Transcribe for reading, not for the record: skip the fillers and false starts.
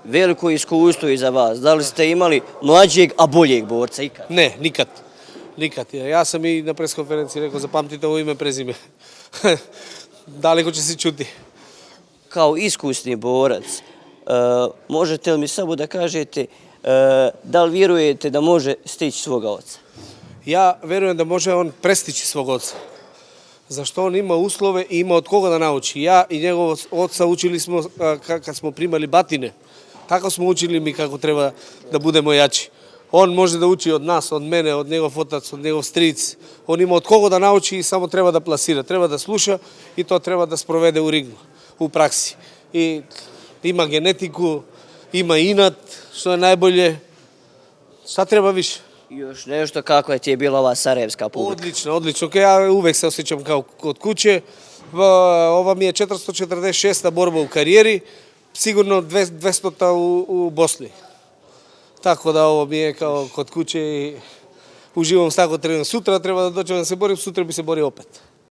veliko iskustvo iza vas. Da li ste imali mlađeg, a boljeg borca ikad? Ne, nikad. Nikad. Ja sam i na preskonferenciji rekao, zapamtite ovo ime, prezime. Daleko će se čuti. Kao iskusni borac, možete li mi samo da kažete da li vjerujete da može stići svoga oca? Ja verujem da može on prestići svog oca. Zašto on ima uslove i ima od koga da nauči. Ja i njegov oca učili smo kad smo primali batine. Tako smo učili mi kako treba da budemo jači. On može da uči od nas, od mene, od njegov otac, od njegov stric. On ima od koga da nauči i samo treba da plasira. Treba da sluša i to treba da sprovede u ringu, u praksi. I ima genetiku, ima inat, što je najbolje. Šta treba više? Još nešto, kakva ti je bila ova sarajevska publika? Odlično, odlično. Ja uvek se osjećam kao kod kuće. Ova mi je 446. borba u karijeri, sigurno 200. u Bosni. Tako da ovo mi je kao kod kuće i uživam s tako trenutom. Sutra treba da dođem da se borim, sutra bi se borio opet.